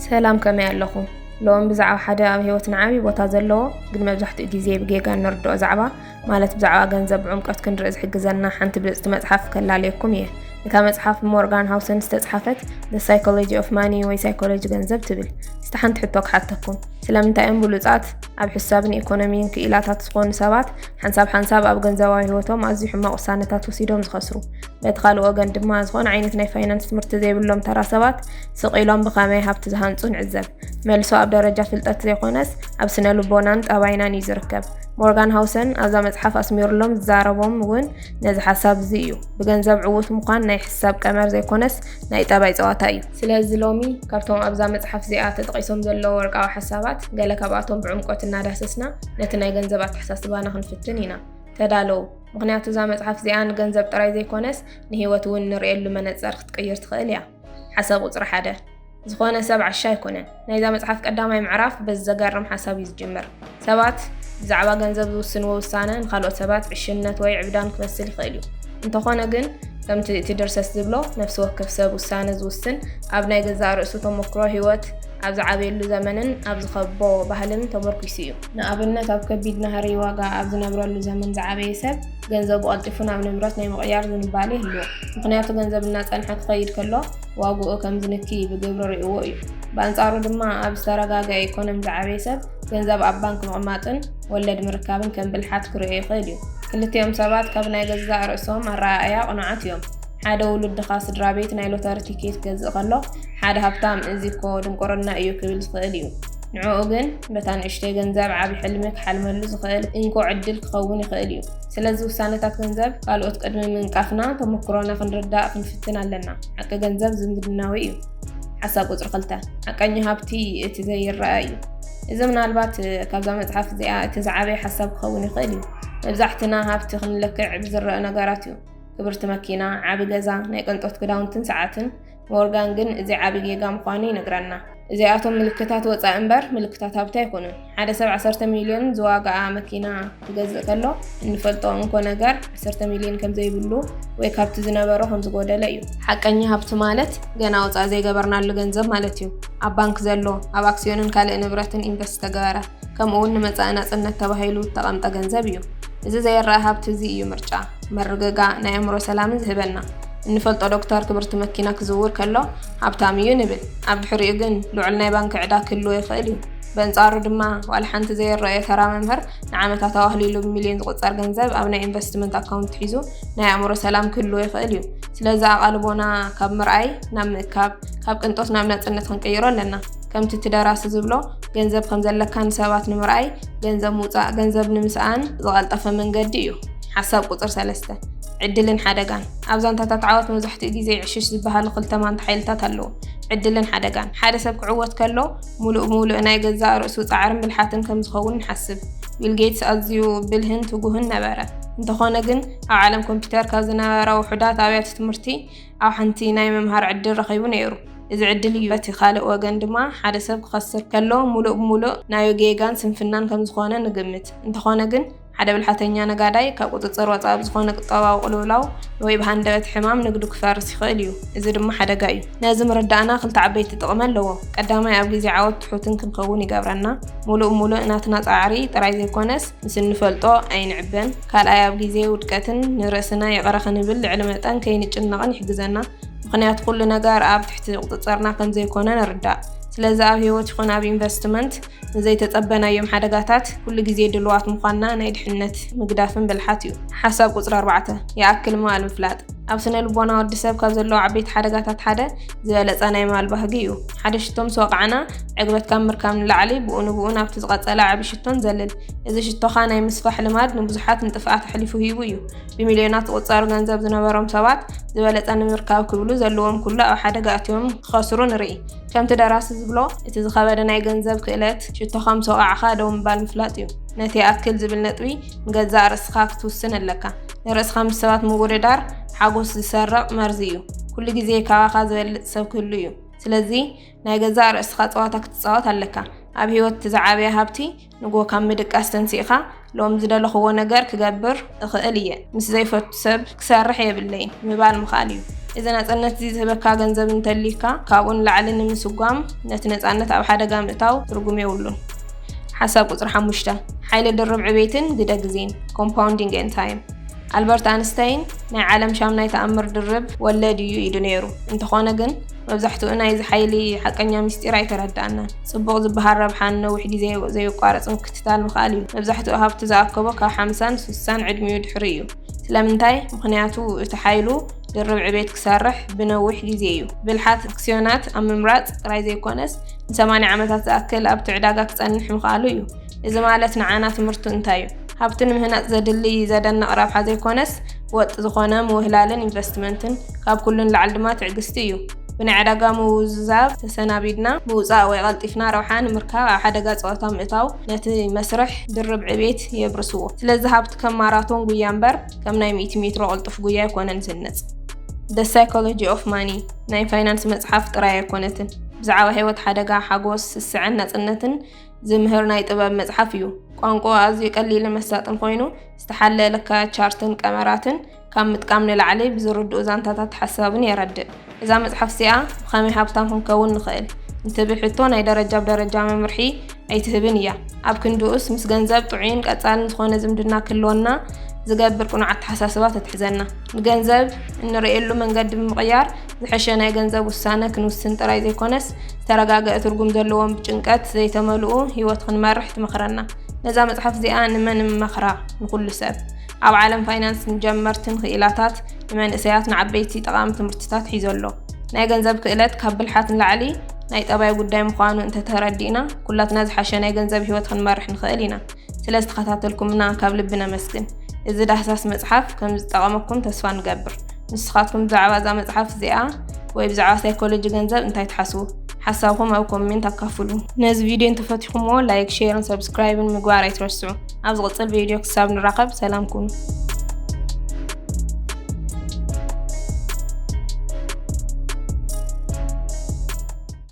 ሰላም፣ ከመይ ኣለኹም? ሎም ብዛዕባ ሓደ ኣብ ህይወትና ዓብዪ ቦታ ዘለዎ ግን መብዛሕትኡ ግዜ ብጌጋ እንርድኦ ዛዕባ፣ ማለት ብዛዕባ ገንዘብ ብዕምቀት ክንርኢ ዝሕግዘና ሓንቲ ብልጽቲ መጽሓፍ ከላልየኩም እየ። እታ መጽሓፍ ብሞርጋን ሃውሰን ዝተጽሓፈት The Psychology of Money ወይ ሳይኮሎጂ ገንዘብ ትብል። እስቲ ሓንቲ ሕቶ ክሓተኩም። ስለምንታይ እዮም ብሉጻት ኣብ ሕሳብን ኢኮኖሚን ክኢላታት ዝኾኑ ሰባት ሓንሳብ ሓንሳብ ኣብ ገንዘባዊ ህይወቶም ኣዝዩ ሕማቕ ውሳነታት ወሲዶም ዝኸስሩ? በቲ ካልእ ወገን ድማ ዝኾነ ዓይነት ናይ ፋይናንስ ትምህርቲ ዘይብሎም ተራ ሰባት ስቕ ኢሎም ብኸመይ ሃብቲ ዝሃንጹ ንዕዘብ። መልሱ ኣብ ደረጃ ፍልጠት ዘይኮነስ ኣብ ስነ ልቦናን ጠባይናን እዩ ዝርከብ። ሞርጋን ሃውሰን ኣብዛ መጽሓፍ ኣስሚሩሎም ዝዛረቦም እውን ነዚ ሓሳብ እዚ እዩ። ብገንዘብ ዕዉት ምዃን ናይ ሕሳብ ቀመር ዘይኮነስ ናይ ጠባይ ጸዋታ እዩ። ስለዚ ሎሚ ካብቶም ኣብዛ መጽሓፍ እዚኣ ተጠቒሶም ዘለዉ ወርቃዊ ሓሳባት ገለ ካብኣቶም ብዕምቆት እናዳሰስና ነቲ ናይ ገንዘብ ኣተሓሳስባና ክንፍትን ኢና። ተዳለዉ፣ ምኽንያቱ እዛ መጽሓፍ እዚኣ ንገንዘብ ጥራይ ዘይኮነስ ንህይወት እውን ንርእየሉ መነጸር ክትቅይር ትኽእል እያ። ሓሳብ ቁጽሪ ሓደ፣ ዝኾነ ሰብ ዓሻ ኣይኮነን። ናይዛ መጽሓፍ ቀዳማይ ምዕራፍ በዚ ዘገርም ሓሳብ እዩ ዝጅምር። ሰባት ብዛዕባ ገንዘብ ዝውስንዎ ውሳነ ንኻልኦት ሰባት ዕሽነት ወይ ዕብዳን ክመስል ይኽእል እዩ። እንተኾነ ግን፣ ከምቲ እቲ ድርሰት ዝብሎ፣ ነፍሲ ወከፍ ሰብ ውሳነ ዝውስን ኣብ ናይ ገዛእ ርእሱ ተመክሮ ህይወት፣ ኣብ ዝዓበየሉ ዘመንን ኣብ ዝኸቦ ባህልን ተመርኲሱ እዩ። ንኣብነት፣ ኣብ ከቢድ ናህሪ ዋጋ ኣብ ዝነብረሉ ዘመን ዝዓበየ ሰብ፣ ገንዘቡ ቀልጢፉ ናብ ንብረት ናይ ምቕያር ዝንባሌ ይህልዎ። ምኽንያቱ፣ ገንዘብ እናጸንሐ ክኸይድ ከሎ፣ ዋግኡ ከም ዝንኪ ብግብሪ ርእይዎ እዩ። ብኣንጻሩ ድማ፣ ኣብ ዝተረጋገአ ኢኮኖሚ ዝዓበየ ሰብ፣ ገንዘብ ኣብ ባንክ ምቕማጥን ወለድ ምርካብን ከም ብልሓት ክርእዮ ይኽእል እዩ። ክልቲኦም ሰባት ካብ ናይ ገዛእ ርእሶም ኣረኣእያ ቅኑዓት እዮም። ሓደ ውሉድ ድኻ ስድራ ቤት ናይ ሎተሪ ቲኬት ክገዝእ ከሎ፣ ሓደ ሃብታም፣ "እዚ እኮ ድንቁርና እዩ" ክብል ዝኽእል እዩ። ንዕኡ ግን፣ በታ ንእሽተይ ገንዘብ ዓቢ ሕልሚ ክሓልመሉ ዝኽእል እንኮ ዕድል ክኸውን ይኽእል እዩ። ስለዚ፣ ውሳነታት ገንዘብ ካልኦት ቅድሚ ምንቃፍና፣ ተመክሮና ክንርዳእ ክንፍትን ኣለና። ሓቂ ገንዘብ ዝምድናዊ እዩ። ሓሳብ ቁጽሪ ክልተ፣ ሓቀኛ ሃብቲ እቲ ዘይረኣ እዩ። እዚ ምናልባት ካብዛ መጽሓፍ እዚኣ እቲ ዝዓበየ ሓሳብ ክኸውን ይኽእል እዩ። መብዛሕትና ሃብቲ ክንለክዕ ብዝረአ ነገራት እዩ። ክብርቲ መኪና፣ ዓቢ ገዛ፣ ናይ ቅንጦት ክዳውንትን ሰዓትን። ሞርጋን ግን እዚ ዓቢ ጌጋ ምዃኑ ይነግረና። እዚኣቶም ምልክታት ወጻኢ እምበር ምልክታት ሃብቲ ኣይኮኑን። ሓደ ሰብ ዓሰርተ ሚልዮን ዝዋጋኣ መኪና ክገዝእ ከሎ፣ እንፈልጦ እንኮ ነገር ዓሰርተ ሚልዮን ከም ዘይብሉ ወይ ካብቲ ዝነበሮ ከም ዝጎደለ እዩ። ሓቀኛ ሃብቲ ማለት ገና ወጻኢ ዘይገበርናሉ ገንዘብ ማለት እዩ። ኣብ ባንክ ዘሎ፣ ኣብ ኣክስዮንን ካልእ ንብረትን ኢንቨስት ዝተገበረ፣ ከምኡ እውን ንመጻኢ ናጽነት ተባሂሉ እተቐምጠ ገንዘብ እዩ። እዚ ዘይረኣ ሃብቲ እዚ እዩ ምርጫ፣ ምርግጋእ፣ ናይ ኣእምሮ ሰላምን ዝህበና። እንፈልጦ ዶክተር ክብርቲ መኪና ክዝውር ከሎ ሃብታም እዩ ንብል። ኣብ ድሕሪኡ ግን ልዑል ናይ ባንክ ዕዳ ክህልዎ ይኽእል እዩ። በንጻሩ ድማ፣ ዋላ ሓንቲ ዘይረኣዮ ተራ መምህር ንዓመታት ኣዋህሊሉ ብሚልዮን ዝቑጸር ገንዘብ ኣብ ናይ ኢንቨስትመንት ኣካውንት ሒዙ ናይ ኣእምሮ ሰላም ክህልዎ ይኽእል እዩ። ስለዚ ኣቓልቦና ካብ ምርኣይ ናብ ምእካብ፣ ካብ ቅንጦት ናብ ናጽነት ክንቅይሮ ኣለና። ከምቲ እቲ ደራሲ ዝብሎ፣ ገንዘብ ከም ዘለካ ንሰባት ንምርኣይ፣ ገንዘብ ምውጻእ፣ ገንዘብ ንምስኣን ዝቐልጠፈ መንገዲ እዩ። ሓሳብ ቁጽሪ ሰለስተ፣ ዕድልን ሓደጋን። ኣብ ዛንታታት ዓወት መብዛሕትኡ ግዜ ዕሽሽ ዝበሃሉ ክልተ ማንታ ሓይልታት ኣለዉ፣ ዕድልን ሓደጋን። ሓደ ሰብ ክዕወት ከሎ፣ ሙሉእ ብሙሉእ ናይ ገዛእ ርእሱ ጻዕርን ብልሓትን ከም ዝኸውን ንሓስብ። ቢል ጌትስ ኣዝዩ ብልህን ትጉህን ነበረ። እንተኾነ ግን፣ ኣብ ዓለም ኮምፒውተር ካብ ዝነበራ ውሑዳት ኣብያተ ትምህርቲ ኣብ ሓንቲ ናይ ምምሃር ዕድል ረኺቡ ነይሩ። እዚ ዕድል እዩ በቲ ካልእ ወገን ድማ ሓደ ሰብ ክኸስር ከሎ፣ ሙሉእ ብሙሉእ ናዩ ጌጋን ስንፍናን ከም ዝኾነ ንግምት። እንተኾነ ግን፣ ሓደ ብልሓተኛ ነጋዳይ ካብ ቁጽጽር ወጻኢ ብዝኾነ ቁጠባዊ ቅልውላው ወይ ብሃንደበት ሕማም ንግዱ ክፈርስ ይኽእል እዩ። እዚ ድማ ሓደጋ እዩ። ነዚ ምርዳእና ክልተ ዓበይቲ ጥቕሚ ኣለዎ። ቀዳማይ፣ ኣብ ግዜ ዓወት ትሑትን ክንከውን ይገብረና። ሙሉእ ብሙሉእ ናትና ጻዕሪ ጥራይ ዘይኮነስ፣ ምስ እንፈልጦ ኣይንዕበን። ካልኣይ፣ ኣብ ግዜ ውድቀትን ንርእስና ይቕረ ክንብል ልዕሊ መጠን ከይንጭነቕን ይሕግዘና። ምኽንያቱ፣ ኩሉ ነገር ኣብ ትሕቲ ቁጽጽርና ከም ዘይኮነ ንርዳእ። ስለዚ፣ ኣብ ህይወት ይኹን ኣብ ኢንቨስትመንት ንዘይተጸበናዮም ሓደጋታት ኩሉ ግዜ ድሉዋት ምዃንና ናይ ድሕነት ምግዳፍን ብልሓት እዩ። ሓሳብ ቁጽሪ ኣርባዕተ፣ ይኣክል ምባል ምፍላጥ። ኣብ ስነ ልቦና ወዲ ሰብ ካብ ዘለዉ ዓበይቲ ሓደጋታት ሓደ ዝበለጸ ናይ ምባል ባህጊ እዩ። ሓደ ሽቶ ምስ ወቕዓና፣ ዕግበት ካብ ምርካብ ንላዕሊ ብኡ ንብኡ ናብቲ ዝቐጸለ ዓቢ ሽቶ ንዘልል። እዚ ሽቶኻ ናይ ምስፋሕ ልማድ ንብዙሓት ንጥፍኣት ኣሕሊፉ ሂቡ እዩ። ብሚልዮናት ዝቑጸር ገንዘብ ዝነበሮም ሰባት፣ ዝበለጸ ንምርካብ ክብሉ ዘለዎም ኩሉ ኣብ ሓደጋ ኣትዮም ክኸስሩ ንርኢ። ከምቲ ደራሲ ዝብሎ፣ እቲ ዝኸበደ ናይ ገንዘብ ክእለት፣ ሽቶኻ ምስ ወቓዕካ ደው ምባል ምፍላጥ እዩ። ነቲ ይኣክል ዝብል ነጥቢ ንገዛእ ርእስኻ ክትውስን ኣለካ። ንርእስኻ ምስ ሰባት ምውድዳር ሓጎስ ዝሰርቕ መርዚ እዩ። ኩሉ ግዜ ካባኻ ዝበልጽ ሰብ ክህሉ እዩ። ስለዚ ናይ ገዛእ ርእስኻ ጸዋታ ክትጻወት ኣለካ። ኣብ ህይወት እቲ ዝዓበየ ሃብቲ፣ ንግሆ ካብ ምድቃስ ተንሲእካ፣ ሎም ዝደለኽዎ ነገር ክገብር እኽእል እየ፣ ምስ ዘይፈቱ ሰብ ክሰርሕ የብለይን ምባል ምኽኣል እዩ። እዚ ናጽነት እዚ ዝህበካ ገንዘብ እንተልዩካ፣ ካብኡ ንላዕሊ ንምስጓም ነቲ ነጻነት ኣብ ሓደጋ ምእታው ትርጉም የብሉን። ሓሳብ ቁጽሪ ሓሙሽተ፣ ሓይሊ ድርብ ዕቤትን ግደ ግዜን፣ compounding and time። ኣልበርት ኣንስታይን ናይ ዓለም ሻምናይ ተኣምር ድርብ ወለድ እዩ ኢሉ ነይሩ። እንተኾነ ግን፣ መብዛሕትኡ ናይዚ ሓይሊ ሓቀኛ ምስጢር ኣይተረዳእናን። ጽቡቕ ዝበሃል ረብሓን ነዊሕ ግዜ ዘየቋርጽ ምክትታል ምኽኣል እዩ። መብዛሕትኡ ሃብቲ ዝኣከቦ ካብ ሓምሳን ስሳን ዕድሚኡ ድሕሪ እዩ። ስለምንታይ? ምኽንያቱ እቲ ሓይሉ ድርብ ዕቤት ክሰርሕ ብነዊሕ ግዜ እዩ። ብልሓት ኣክስዮናት ኣብ ምምራጽ ጥራይ ዘይኮነስ፣ ንሰማንያ ዓመታት ዝኣክል ኣብቲ ዕዳጋ ክጸንሕ ምኽኣሉ እዩ። እዚ ማለት ንዓና ትምህርቱ እንታይ እዩ? ሃብቲ ንምህናጽ ዘድሊ ዘደንቕ ረብሓ ዘይኮነስ፣ ወጥ ዝኾነ ምውህላልን ኢንቨስትመንትን፣ ካብ ኩሉ ንላዕሊ ድማ ትዕግስቲ እዩ። ብናይ ዕዳጋ ምውዝዛብ ተሰናቢድና ምውጻእ ወይ ቀልጢፍና ረብሓ ንምርካብ ኣብ ሓደጋ ጸወታ ምእታው ነቲ መስርሕ ድርብ ዕቤት የብርስዎ። ስለዚ ሃብቲ ከም ማራቶን ጉያ እምበር ከም ናይ ሚእቲ ሜትሮ ቅልጡፍ ጉያ ኣይኮነን ዝህነጽ። The Psychology of Money ናይ ፋይናንስ መጽሓፍ ጥራይ ኣይኮነትን። ብዛዕባ ህይወት፣ ሓደጋ፣ ሓጎስ፣ ስስዐን ናጽነትን ዝምህር ናይ ጥበብ መጽሓፍ እዩ። ቋንቋ ኣዝዩ ቀሊልን መሳጥን ኮይኑ፣ ዝተሓለለካ ቻርትን ቀመራትን ካብ ምጥቃም ንላዕሊ ብዝርድኡ ዛንታታት ሓሳብን የረድእ። እዛ መጽሓፍ እዚኣ ብኸመይ ሃብታም ክንከውን ንኽእል እንትብል ሕቶ ናይ ደረጃ ብደረጃ መምርሒ ኣይትህብን እያ። ኣብ ክንድኡስ፣ ምስ ገንዘብ ጥዑይን ቀጻልን ዝኾነ ዝምድና ክህልወና ዝገብር ቅኑዕ ኣተሓሳስባ ተትሕዘና። ንገንዘብ እንርእየሉ መንገዲ ብምቕያር፣ ዝሐሸ ናይ ገንዘብ ውሳነ ክንውስን ጥራይ ዘይኮነስ፣ ዝተረጋገአ ትርጉም ዘለዎን ብጭንቀት ዘይተመልኡ ህይወት ክንመርሕ ትመኽረና። ነዛ መጽሓፍ እዚኣ ንመን እመኽራ? ንኹሉ ሰብ። ኣብ ዓለም ፋይናንስ ንጀመርትን ክኢላታት፣ ንመንእሰያት፣ ንዓበይቲ ጠቓሚ ትምህርትታት ሒዙ ኣሎ። ናይ ገንዘብ ክእለት ካብ ብልሓት ንላዕሊ ናይ ጠባይ ጉዳይ ምዃኑ እንተተረዲእና፣ ኩላትና ዝሓሸ ናይ ገንዘብ ህይወት ክንመርሕ ንኽእል ኢና። ስለ ዝተኸታተልኩምና ካብ ልቢ ነመስግን። እዚ ዳህሳስ መጽሓፍ ከም ዝጠቐመኩም ተስፋ ንገብር። ንስኻትኩም ብዛዕባ እዛ መጽሓፍ እዚኣ ወይ ብዛዕባ ሳይኮሎጂ ገንዘብ እንታይ ትሓስቡ? ሓሳብኩም ኣብ ኮሜንት ኣካፍሉ። ነዚ ቪድዮ እንተፈቲኹምዎ፣ ላይክ፣ ሼርን ሰብስክራይብን ምግባር ኣይትረስዑ። ኣብ ዝቕጽል ቪድዮ ክሳብ ንራኸብ፣ ሰላም ኩኑ።